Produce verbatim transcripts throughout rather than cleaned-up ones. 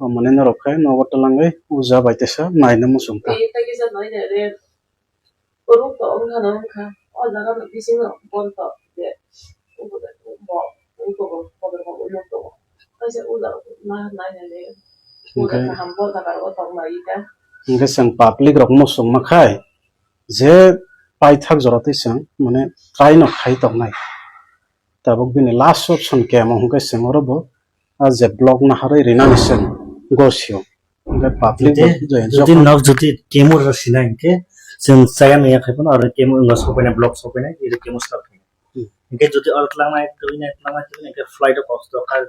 Mane norok khe nogo twlangwi uja bai teisa naina muchung ta. Tei tei kisa nai nai re. Ruk to wngkha no wngkha. O jaga no bisingo bol to je. Ubo de bo, ubo bo, bo de bo, ulo to. Kaisa uja ma nai nai re. Uja kaham bol ta kar o tong lai ta. Hingke chwng public rok muchung ma khai je paithak jora tei chwng mane try no khai tongnai. Tabuk bini last option kemo hwnkhe chwng oro bo a je block naharwi rinani chwng gosio. Hwnkhe public jodi, bo join jodi sok nok jodi kemo rw sinai hwnkhe chwng chaya naiya khai phano aro kemo wngma sopaina block sopaina iro kemo start khai. Hmm. Hwnkhe jodi oro twlangnai twinai twlangnai twinai hwnkhe flight o kosto khai.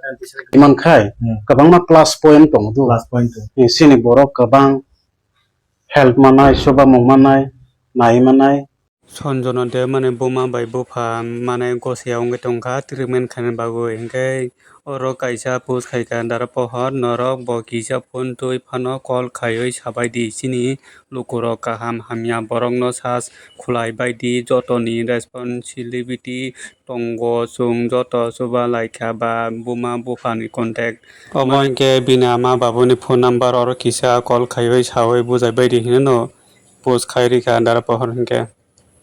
Iman khai Hmm. kwbangma plus point tongo do. Plus point tongo. Chini borok kwbang help manai, chuba mung manai, nai manai. Sonjona de mane buma bai bupha mane gosia wngwi tongkha treatment khaina bagwi, hinkhe oro kaisa post khaikha dara pohor norok bo kisa phone twi phano call khaiwi sabaidi chini lukurok kaham hamya borokno sas khwlai baidi jotoni responsibility tongo chwng joto chuba laikha ba buma buphani contact. Omo hinkhe bini ama babuni phone number oro kisa call khaiwi sawi bujai baidi hinwi no post khai rikha dara pohor hinkhe.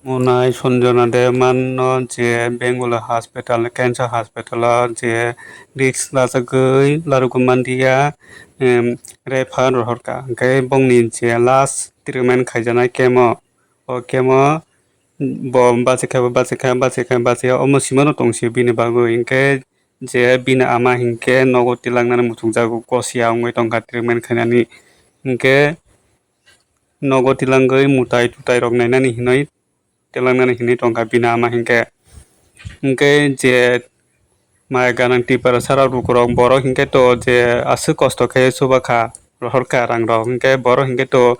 Munai Sanjana Debbarma no je Bengaluru hospital, cancer hospital o je risk lachagwi larugo manliya, em, refer rohorkha. Hinkhe bongni je last treatment khaijaknai chemo, o chemo bo bachikha, bachikha, bachikha, bachikha, omo simano tongsi bini bagwi. Hinkhe je bini ama hinkhe nogo tilangnani muchungjago, gosia wngwi tongkha treatment khainani. Hinkhe nogo tilangwi mwtai twtai rok nainani hinwi tilangnani hinwi tongkha bini ama hinkhe. Hinkhe je maya ganang tipra sara lukurok borok hinkhe to je aswk kosto khe chubakha rohorkha rang rok hinkhe borok hinkhe to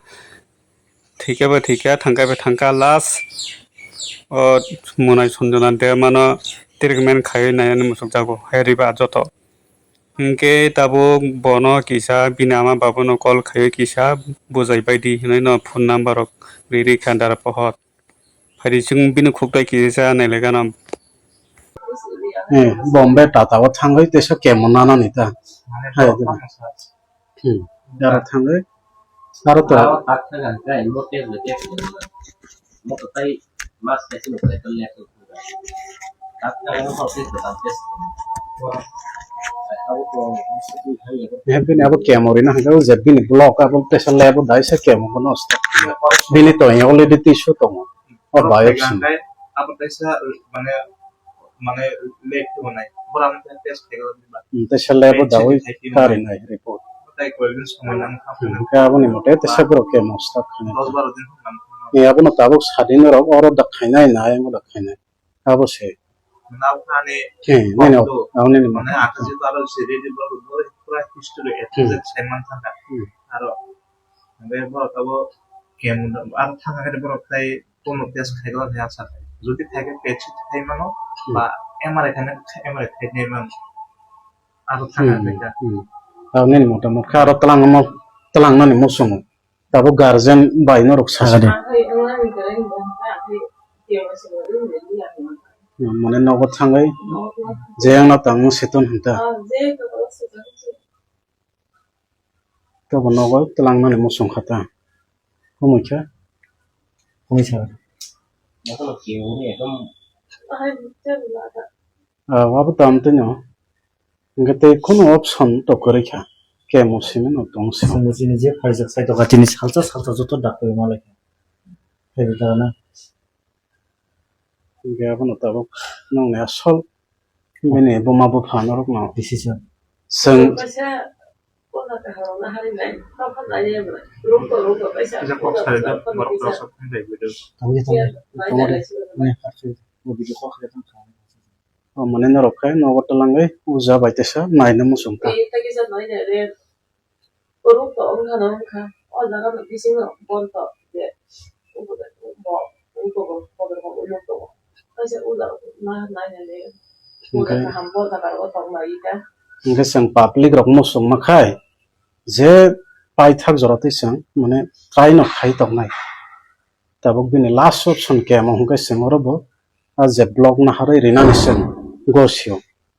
thwikhe bo thwikha thangkhe bo thangkha last o Munai Sanjana Debbarma no treatment khaiwi nainani muchungjago hai riba joto. Hinkhe tabuk bono kisa bini ama babuno call khaiwi kisa bujai baidi hinwi no phone number rok ri rikha dara pohor. Phaidi chwng bini khuktai kisa nailai gana. Eh, Bombay Tata o thangwi teisa chemo nanani ta. Hai, hmm, dara thangwi. Aro to. Aro tak thang ang kai mo tes le tes. Mo to tai mas tes mo tai to le. Bini abo chemo rina hwnkhe o je bini block abo pressure level dai se chemo bono start khainai. Bini to already tissue tongo. O biopsy. Abo teisa mane mane late to nai. Bora mane test khai galo ba. Hmm, teisa lab o dawi kari nai report. Tai koi din somoi nang kha. Hmm, hwnkhe aboni mote teisa borok chemo start khainai. Dos baro din nang kha. Ni abono tabuk sadin rok oro dak khainai na ayang dak khainai. Abo se. Nini, abo nini mata. Mane ata je aro se ready borok pura history A to Z sai man thangkha. Hmm. Aro be borok abo kemo aro thangkha khe borok tai tono test khai gala khe asa khai. Jodi khai khe P E T scan khai mano ba M R I khai na M R I khai nai mano. Aro thangkha khe. Hmm. Abo nini mata mokhe aro twlang mo, twlang nani mo songo. Tabuk guardian bai norok sasa de. Mane nogo thangwi je ang no tang seton hinta. Tobo nogo twlang nani muchung kha ta. Humui kha. Humui sa. Ah, wabo tam twi no. Hingke tei kheno option to kwrwi kha. Chemo simi no tong se. Chini je phaijak sai doga tini salsa salsa joto dak koi malai kha. Hingke abono tabuk nongni asol bini buma bupha norok no. Decision. Chwng. Tamo je tamo je. Tamo je. Tamo je. O video kok khe tong kha. O mane norok khe nogo twlangwi uja bai teisa naina muchung kha. Ruk to wngkha no wngkha. O jaga no bisingo bol to je. Ubo de bo, ubo bo, bo de bo, ulo to. Kaisa ulo ma nai nai le. Ulo kaham bol ta kar o tong lai ta. Hingke chwng public rok muchung ma khai je paithak jora twi chwng mane try no khai tongnai. Tabuk bini last option kemo hwnkhe chwng oro bo a je block naharwi rinani chwng gosio.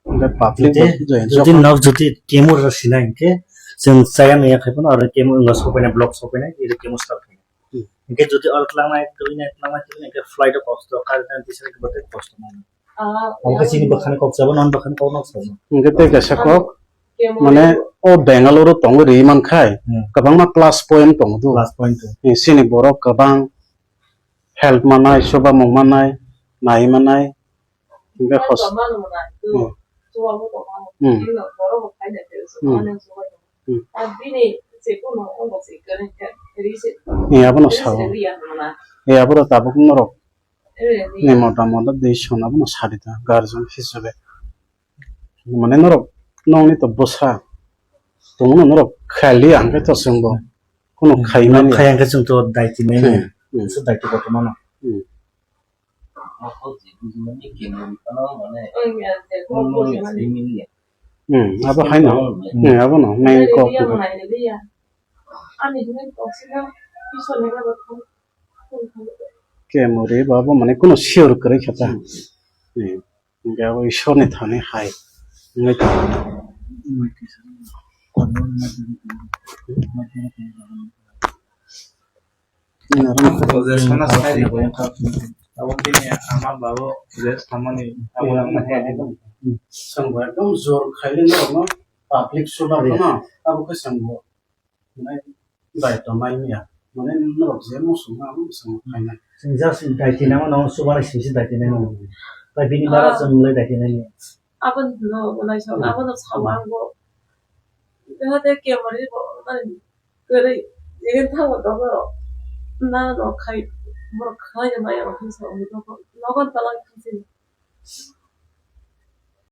Hwnkhe public bo join jodi sok nok jodi kemo rw sinai hwnkhe Chwng chaya naiya khai phano aro kemo wngma sopaina, block sopaina, iro kemo start khaina. Hmm. Hinkhe jodi oro tlangnai, tlangnai, tlangnai, tlangnai, hinkhe flight o kosto, kari tang tisari bote kosto mano. Omo khe chini bwkhani kok chabo, non bwkhani kok nok chabo. Hinkhe tei kaisa kok, mane o Bangalore o tongo ri mankhai, Hmm. kwbangma plus point tongo do. Plus point to. Chini borok kwbang help manai, chuba mung manai, nai manai, hinkhe hos-, Hmm. Hmm. Hmm. Eh, abono sao. Eh, aboro tabuk norok ni mota mota de sona abono sadi ta guardian hisabe. Mane norok nokni to bwsa tongno norok khali ang khe to chwngbo kuno khaimani. Khaya hwnkhe chwng to daiti nai. Hmm. Hmm. Daiti kotorma no. Hmm. Hmm, abo haino. Hmm, abono main kok. Kemuri ba abo mane kuno sure kwrwi kha ta. Hmm. Hingke abo Ishwarni thani hai wngwi tongo. Chwng bo ekdom jor khaile norokno public subar no abo khe chwng bo. Nai, bai tongmani ya. Mane norok je muchung ma muchung khainai. Chwng just daiti nangma no chubanai simi se daiti nai no. Bai bini bara chwng le daiti nai. Aboni no, nai sa, abono sawango. Jahate kemari bo nai kwrwi. Jegen thango dogo. Na no khai, borok khai maya o hinsa o dogo. Nogon talang khasi.